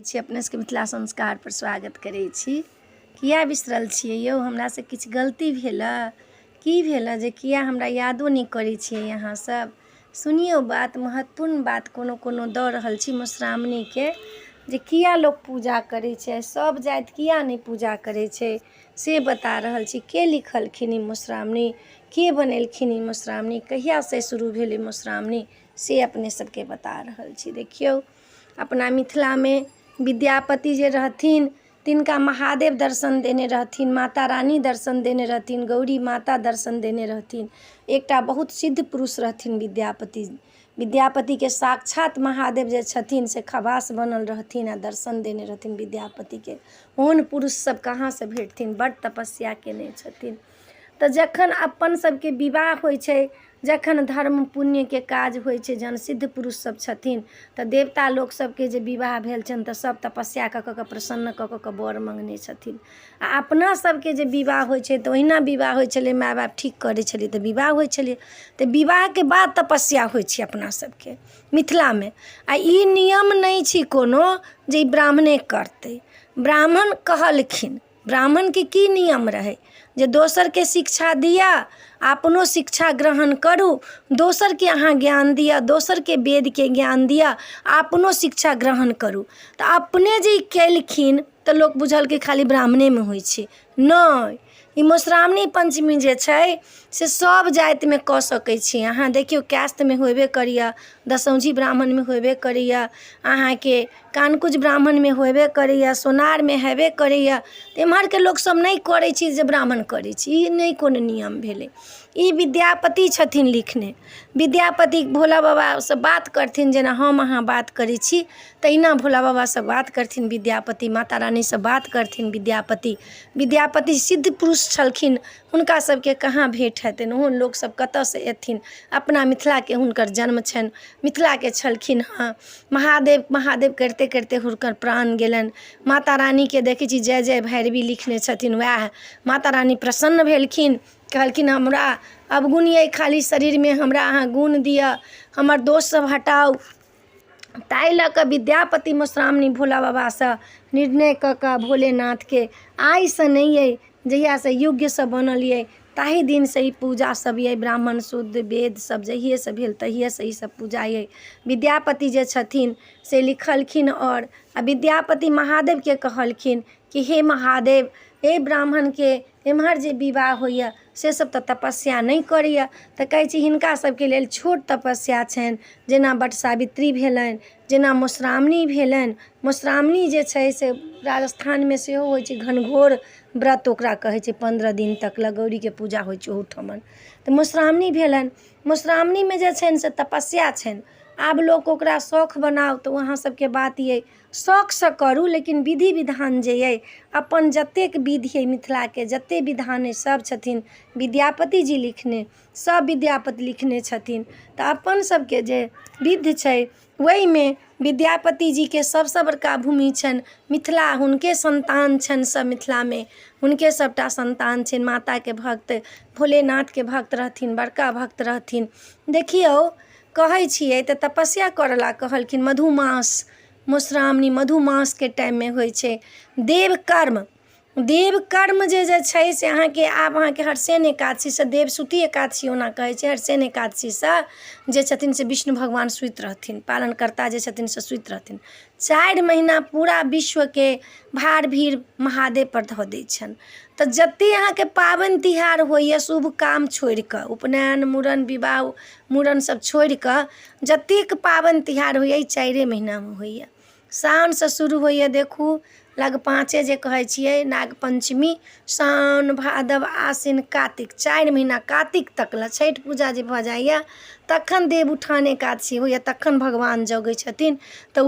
छी अपने सबके मिथिला संस्कारपर स्वागत करै छी। किए बिसरल छियै यौ? हमरासँ किछु गलती भेलए की भेलए जे किए हमरा यादो नहि करै छियै अहाँ सब? सुनियौ, बात महत्वपूर्ण बात कोनो कोनो दऽ रहल छी मधुश्रावणीके, जे किए लोक पूजा करै छै, सब जाति किए नहि पूजा करै छै, से बता रहल छी। के लिखलखिन ई मधुश्रावणी, के बनेलखिन ई मधुश्रावणी, कहियासँ शुरू भेल ई मधुश्रावणी, से अपने सबके बता रहल छी। देखियौ, अपना मिथिलामे विद्यापति जे रहथिन, तिनका महादेव दर्शन देने रहथिन, माता रानी दर्शन देने रहथिन, गौरी माता दर्शन देने रहथिन। एकटा बहुत सिद्ध पुरुष रहथिन विद्यापति। विद्यापतिके साक्षात महादेव जे छथिन से खवास बनल रहथिन आओर दर्शन देने रहथिन विद्यापतिके। ओहन पुरुष सब कहाँसँ भेटथिन? बड्ड तपस्या केने छथिन। तऽ जखन अपन सबके विवाह होइ छै, जखन धर्म पुण्यके काज होइ छै, जहन सिद्ध पुरुष सब छथिन, तऽ देवता लोक सबके जे विवाह भेल छनि, तऽ सब तपस्या कऽ कऽ के प्रसन्न कऽ कऽ के वर मङ्गने छथिन। आओर अपना सबके जे विवाह होइ छै, तऽ ओहिना विवाह होइ छलै। माय बाप ठीक करै छलै तऽ विवाह होइ छलै। तऽ विवाहके बाद तपस्या होइ छै अपना सबके मिथिलामे। आओर ई नियम नहि छै कोनो जे ई ब्राह्मणे करतै। ब्राह्मण कहलखिन, ब्राह्मणके की नियम रहै? जे दोसरके शिक्षा दिअ, अपनो शिक्षा ग्रहण करू। दोसरके अहाँ ज्ञान दिअ, दोसरके वेदके ज्ञान दिअ, अपनो शिक्षा ग्रहण करू। तऽ अपने जे ई केलखिन, तऽ लोक बुझलकै खाली ब्राह्मणेमे होइ छै। नहि, ई मधुश्रावणी पञ्चमी जे छै से सभ जातिमे कऽ सकै छी अहाँ। देखियौ, कायस्थमे होयबे करैए, दसौँझी ब्राह्मणमे होयबे करैए, अहाँके कानकुच ब्राह्मणमे होयबे करैए, सोनारमे हेबे करैए। तऽ एम्हरके लोकसभ नहि करै छी जे ब्राह्मण करै छी, ई नहि कोनो नियम भेलै। ई विद्यापति छथिन लिखने। विद्यापति भोला बाबासँ बात करथिन, जेना हम अहाँ बात करै छी तहिना भोला बाबासँ बात करथिन विद्यापति, माता रानीसँ बात करथिन विद्यापति। विद्यापति सिद्ध पुरुष छलखिन। हुनका सबके कहाँ भेँट हेतनि? ओहन लोकसब कतऽसँ अयथिन? अपना मिथिलाके हुनकर जन्म छनि, मिथिलाके छलखिन हँ। महादेव महादेव करिते करिते हुनकर प्राण गेलनि। माता रानीके देखै छी, जय जय भैरवी लिखने छथिन वएह। माता रानी प्रसन्न भेलखिन, कहलखिन, हमरा अवगुण अइ खाली शरीरमे, हमरा अहाँ गुण दिअ, हमर दोष सब हटाउ। ताहि लऽ कऽ विद्यापति मधुश्रावणी भोला बाबासँ निर्णय कऽ कऽ भोलेनाथके आइसँ नहि अइ, जहियासँ युगसँ बनल अइ ताहि दिनसँ ई पूजा सब अइ। ब्राह्मण शुद्ध वेद सब जहियेसँ भेल, तहियेसँ ई सब पूजा अइ। विद्यापति जे छथिन से लिखलखिन। आओर विद्यापति महादेवके कहलखिन कि हे महादेव, हे ब्राह्मणके एम्हर जे विवाह होइए से सब तऽ तपस्या नहि करैए, तऽ कहै छी हिनका सबके लेल छोट तपस्या छनि, जेना वटसावित्री भेलनि, जेना मधुश्रावणी भेलनि। मधुश्रावणी जे छै से राजस्थानमे सेहो होइ छै। घनघोर व्रत ओकरा कहै छै। 15 दिन तक लए गौरीके पूजा होइ छै ओहूठमन। तऽ मधुश्रावणी भेलनि। मधुश्रावणीमे जे छनि से तपस्या छनि। आब लोक ओकरा शौख बनाउ तऽ ओ अहाँ सबके बात अइ, शौखसँ करू, लेकिन विधि विधान जे अइ, अपन जतेक विधि अइ, मिथिलाके जतेक विधान अइ, सब छथिन विद्यापति जी लिखने, सब विद्यापति लिखने छथिन। तऽ अपन सबके जे विध छै, ओहिमे विद्यापति जीके सबसँ बड़का भूमि छनि मिथिला। हुनके सन्तान छनि सब मिथिलामे, हुनके सबटा सन्तान छनि। माताके भक्त, भोलेनाथके भक्त रहथिन, बड़का भक्त रहथिन। देखियौ, कहै छियै तऽ तपस्या करऽ लए कहलखिन। मधुमास, मधुश्रावणी मधुमासके टाइममे होइ छै। देवकर्म, देवकर्म जे जे छै से अहाँके आब अहाँके हरसेन एकादशीसँ, देवसुती एकादशी ओना कहै छै, हरसेन एकादशीसँ जे छथिन से विष्णु भगवान सुति रहथिन, पालनकर्ता जे छथिन से सुति रहथिन। 4 महीना पूरा विश्वके भार भीर महादेवपर धऽ दै छनि। तऽ जते अहाँके पाबनि तिहार होइए, शुभ काम छोड़िकऽ, उपनयन, मूड़न, विवाह, मूड़न सब छोड़िकऽ जतेक पाबनि तिहार होइए, ई चारिये महीनामे होइए। साओनसँ शुरू होइए। देखू, लगपाँचे जे कहै छियै, नाग पञ्चमी, साओन, भादव, आसिन, कातिक, 4 महीना, कातिक तक लए। छठि पूजा जे भऽ जाइए, तखन देवउठान एकादशी होइए, तखन भगवान जगै छथिन। तऽ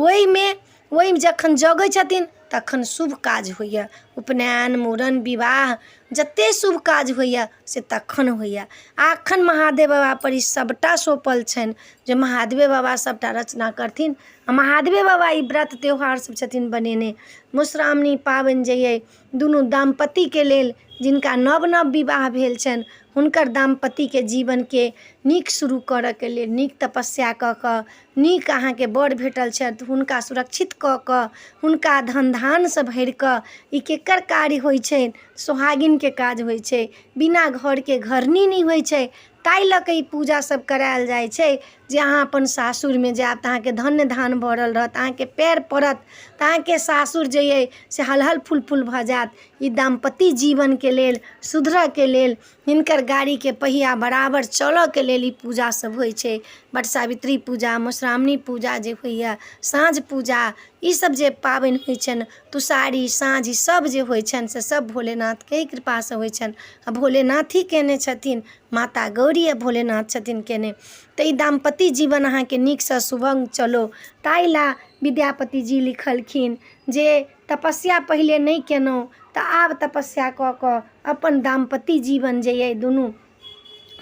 ओहिमे जखन जगै छथिन, तखन शुभ काज होइए। उपनयन, मूड़न, विवाह जतेक शुभ काज होइए से तखन होइए। आओर एखन महादेव बाबापर ई सबटा सौंपल छनि जे महादेवे बाबा सबटा रचना करथिन आओर महादेवे बाबा ई व्रत त्यौहार सब छथिन बनेने। मधुश्रावणी पाबनि जे अइ दुनू दम्पतिके लेल जिनका नव नव विवाह भेल छनि हुनकर दाम्पतिके जीवनके नीक शुरू करऽके लेल नीक तपस्या कऽ कऽ नीक अहाँके वर भेटल छथि, हुनका सुरक्षित कऽ कऽ हुनका धन धान्यसँ भरिकऽ ई केकर कार्य होइ छै? सोहागिनके काज होइ छै। बिना घरके घरनी नहि होइ छै, ताहि लऽ कऽ ई पूजा सब करायल जाइ छै जे अहाँ अपन सासुरमे जायब तऽ अहाँके धन्य धान भरल रहत, अहाँके पयर पड़त तऽ अहाँके सासुर जे अइ से हलहल फुल फुल भऽ जायत। ई दाम्पत्य जीवनके लेल सुधरऽके लेल, हिनकर गाड़ीके पहिया बराबर चलऽके लेल ई पूजा सब होइ छै। वटसावित्री पूजा, मधुश्रावणी पूजा जे होइए, साँझ पूजा, ई सब जे पाबनि होइ छनि, तुषारी साँझ, ई सब जे होइ छनि से सब भोलेनाथके ही कृपासँ होइ छनि आओर भोलेनाथ ही कयने छथिन। माता गौरी आओर भोलेनाथ छथिन कयने। तऽ ई दाम्पत्य जीवन अहाँके नीकसँ शुभङ्ग चलौ ताहि लए विद्यापति जी लिखलखिन जे तपस्या पहिले नहि कयलहुँ तऽ आब तपस्या कऽ कऽ अपन दाम्पत्य जीवन जे अइ, दुनू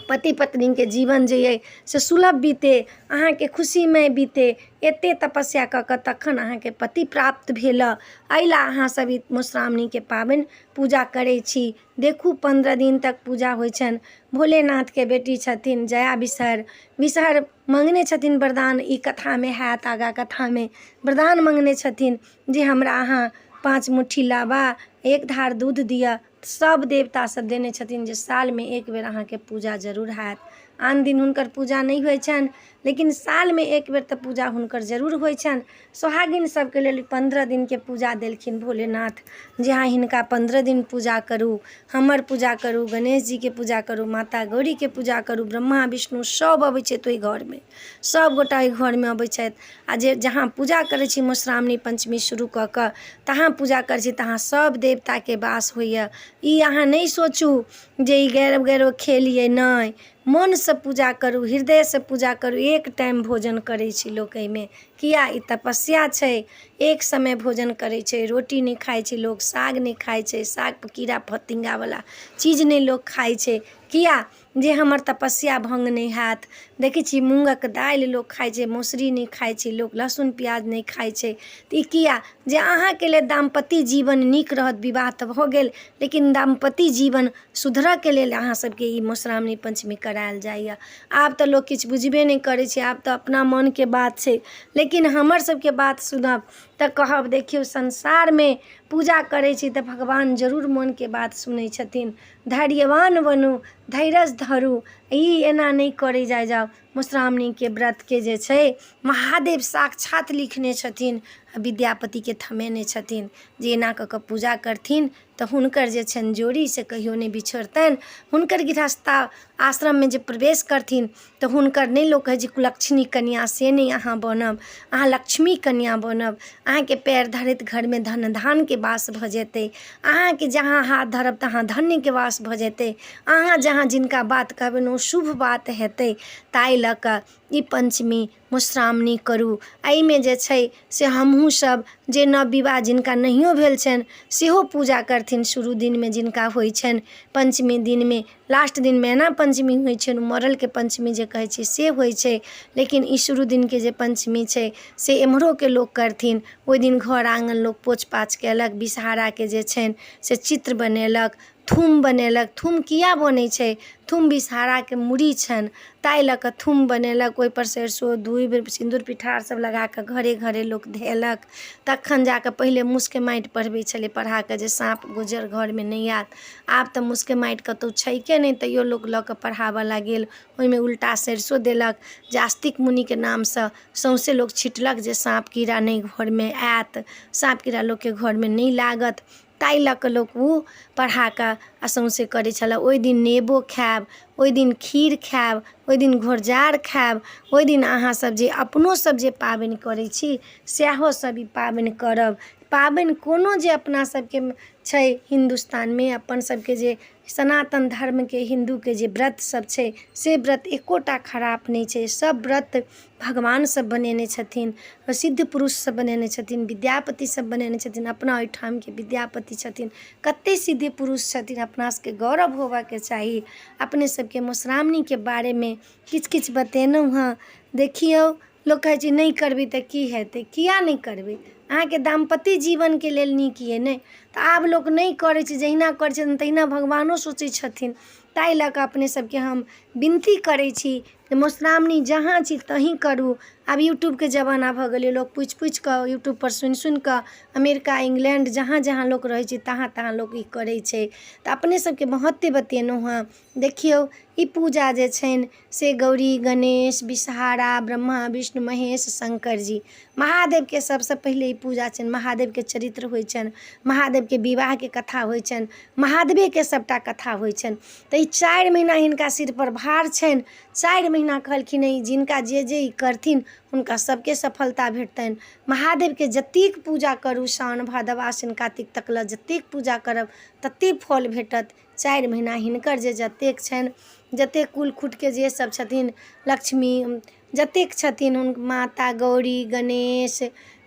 पति पत्नीके जीवन जे अइ से सुलभ बीतै, अहाँके खुशीमय बीतै, एतेक तपस्या कऽ कऽ तखन अहाँके पति प्राप्त भेल। एहि लए अहाँसभ ई मधुश्रावणीके पाबनि पूजा करै छी। देखू, 15 दिन तक पूजा होइ छनि। भोलेनाथके बेटी छथिन जया विषहर। विषहर मङ्गने छथिन वरदान, ई कथामे हैत आगाँ कथामे। वरदान मङ्गने छथिन जे हमरा अहाँ 5 मुट्ठी लाबा, एक धार दूध दिअ। सब देवता सब देने छथिन जे सालमे एक बेर अहाँके पूजा जरूर हैत। आन दिन हुनकर पूजा नहि होइ छनि, लेकिन सालमे एक बेर तऽ पूजा हुनकर जरूर होइ छनि। सोहागिन सबके लेल 15 दिनके पूजा देलखिन भोलेनाथ जे अहाँ हिनका 15 दिन पूजा करू, हमर पूजा करू, गणेश जीके पूजा करू, माता गौरीके पूजा करू। ब्रह्मा विष्णु सब अबै छथि ओहि घरमे, सबगोटा ओहि घरमे अबै छथि। आओर जे जहाँ पूजा करै छी, मधुश्रावणी पञ्चमी शुरू कऽ कऽ तहाँ पूजा करै छी तहाँ सब देवताके वास होइए। ई अहाँ नहि सोचू जे ई गैर गैर खेल अइ, नहि, मोनसँ पूजा करू, हृदयसँ पूजा करू। एक टाइम भोजन करै छै लोक एहिमे, किया? ई तपस्या छै। एक समय भोजन करै छै, रोटी नहि खाइ छै लोक, साग नहि खाइ छै, साग कीड़ा फतिङ्गावला चीज नहि लोक खाइ छै, किया? जे हमर तपस्या भङ्ग नहि हैत। देखै छियै, मूङ्गक दालि लोक खाइ छै, मसुरी नहि खाइ छै लोक, लहसुन प्याज नहि खाइ छै। तऽ ई किया? जे अहाँके लेल दाम्पत्य जीवन नीक रहत। विवाह तऽ भऽ गेल, लेकिन दाम्पत्य जीवन सुधरऽके लेल अहाँ सबके ई मधुश्रावणी पञ्चमी करायल जाइए। आब तऽ लोक किछु बुझबे नहि करै छै, आब तऽ अपना मनके बात छै, लेकिन हमर सबके बात सुनब तऽ कहब, देखियौ, संसारमे पूजा करै छी तऽ भगवान जरूर मोनके बात सुनै छथिन। धैर्यवान बनू, धैर्य धरू, ई एना नहि करै जाइ जाउ। मधुश्रावणीके व्रतके जे छै महादेव साक्षात लिखने छथिन आओर विद्यापतिके थमेने छथिन जे एना कऽ कऽ पूजा करथिन तऽ हुनकर जे छनि जोड़ी से कहियो नहि बिछुड़तनि। हुनकर गृहस्था आश्रममे जे प्रवेश करथिन तऽ हुनकर नहि, लोक कहै छै कुलक्षणी कनिआँ, से नहि अहाँ बनब, अहाँ लक्ष्मी कनिआँ बनब। अहाँके पयर धरैत घरमे धन धानके वास भऽ जेतै। अहाँके जहाँ हाथ धरब तहाँ धन्यके वास भऽ जेतै। अहाँ जहाँ जिनका बात कहबनि ओ शुभ बात हेतै। ताहि लऽ कऽ ई पञ्चमी मधुश्रावणी करू। एहिमे जे छै से हमहूँ सब जे नव विवाह जिनका नहियो भेल छनि सेहो पूजा करथिन। शुरू दिनमे जिनका होइ छनि पञ्चमी दिनमे, लास्ट दिन मैना पञ्चमी होइ छनि, मरलके पञ्चमी जे कहै छै से होइ छै, लेकिन ई शुरू दिनके जे पञ्चमी छै से एम्हरोके लोक करथिन। ओहि दिन घर आँगन लोक पोछ पाछ कयलक, विषहाराके जे छनि से चित्र बनेलक, थुम बनेलक। थुम किआ बनै छै? थुम विषहाराके मूड़ी छनि, ताहि लऽ कऽ थुम बनेलक। ओहिपर सरिसो दूबि सिन्दूर पिठार सब लगाकऽ घरे घरे लोक धेलक। तखन जाकऽ पहिले मूसके माटि पढ़बै छलै, पढ़ाकऽ जे साँप गुज्जर घरमे नहि आयत। आब तऽ मूसके माटि कतहु छैके नहि, तैयो लोक लऽ कऽ पढ़ाबऽ लए गेल। ओहिमे उल्टा सरिसो देलक जे आस्तिक मुनिके नामसँ सौँसे लोक छिटलक जे साँप कीड़ा नहि घरमे आयत, साँप कीड़ा लोकके घरमे नहि लागत। ताहि लऽ कऽ लोक ओ पढ़ा कऽ आ सौँसे करै छलए। ओहि दिन नेबो खायब, ओहि दिन खीर खायब, ओहि दिन घोरजाड़ खायब। ओहि दिन अहाँसभ जे अपनो सभ जे पाबनि करै छी सएहो सभ ई पाबनि करब। पाबनि कोनो जे अपना सभके छै हिन्दुस्तानमे, अपन सभके जे सनातन धर्मके हिन्दूके जे व्रत सब छै से व्रत एकोटा खराप नहि छै। सब व्रत भगवान सब बनेने छथिन, सिद्ध पुरुष सब बनेने छथिन, विद्यापति सब बनेने छथिन। अपना ओहिठामके विद्यापति छथिन, कते सिद्ध पुरुष छथिन, अपना सबके गौरव होबऽके चाही। अपने सबके मधुश्रावणीके बारेमे किछु किछु बतेलहुँ हँ। देखियौ, लोक कहै छै नहि करबै तऽ की हेतै? किया नहि करबै? अहाँके दाम्पत्य जीवनके लेल नीक यऽ ने। तऽ आब लोक नहि करै छै, जहिना करै छथिन तहिना भगवानो सोचै छथिन। ताहि लऽ कऽ अपने सबके हम विनती करै छी जे मधुश्रावणी जहाँ छी तहीँ करू। आब यूट्यूबके जमाना भऽ गेलै, लोक पुछि पुछि कऽ यूट्यूबपर सुनि सुनि कऽ अमेरिका इंग्लैण्ड जहाँ जहाँ लोक रहै छै तहाँ तहाँ लोक ई करै छै। तऽ अपने सबके महत्व बतेलहुँ हँ। देखियौ, ई पूजा जे छनि से गौरी गणेश विषहारा ब्रह्मा विष्णु महेश शङ्कर जी महादेवके सबसँ पहिले ई पूजा छनि। महादेवके चरित्र होइ छनि, महादेवके विवाहके कथा होइ छनि, महादेवेके सबटा कथा होइ छनि। तऽ ई 4 महीना हिनका सिरपर भार छनि। 4 महीना कहलखिन ई जिनका जे जे ई करथिन हुनका सबके सफलता भेटतनि। महादेवके जतेक पूजा करू, साओन भादव आसिन कातिक तक लए जतेक पूजा करब ततेक फल भेटत। 4 महीना हिनकर जे जतेक छनि, जतेक कुल खुटके जे सब छथिन, लक्ष्मी जतेक छथिन, हुन माता गौरी गणेश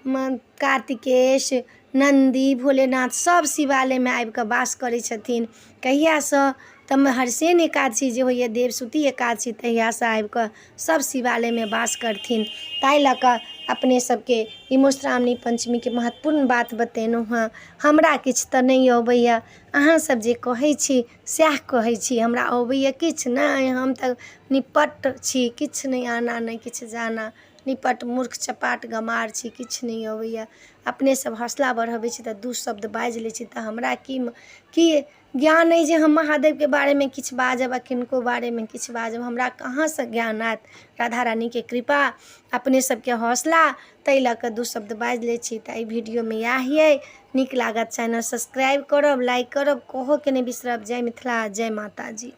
कार्तिकेश नन्दी भोलेनाथ सब शिवालयमे आबिकऽ वास करै छथिन। कहियासँ तऽ हरिसेन एकादशी जे होइए, देवसुती एकादशी, तहियासँ आबिकऽ सब शिवालयमे वास करथिन। ताहि लऽ कऽ अपने सबके ई मधुश्रावणी पञ्चमीके महत्वपूर्ण बात बतेलहुँ हँ। हमरा किछु तऽ नहि अबैए, अहाँ सब जे कहै छी सएह कहै छी। हमरा अबैए किछु नहि, हम तऽ निपट छी, किछु नहि आना नहि किछु जाना, निपट मूर्ख चपाट गमार छी, किछु नहि अबैए। अपने सब हौसला बढ़बै छी तऽ दू शब्द बाजि लै छी। तऽ हमरा की की ज्ञान अइ जे हम महादेवके बारेमे किछु बाजब आ किनको बारेमे किछु बाजब? हमरा कहाँसँ ज्ञान आयत? राधा रानीके कृपा, अपने सबके हौसला, ताहि लऽ कऽ दू शब्द बाजि लै छी। तऽ एहि वीडियोमे इएह अइ। नीक लागत चैनल सब्सक्राइब करब, लाइक करब, कहऽके नहि बिसरब। जय मिथिला, जय माताजी।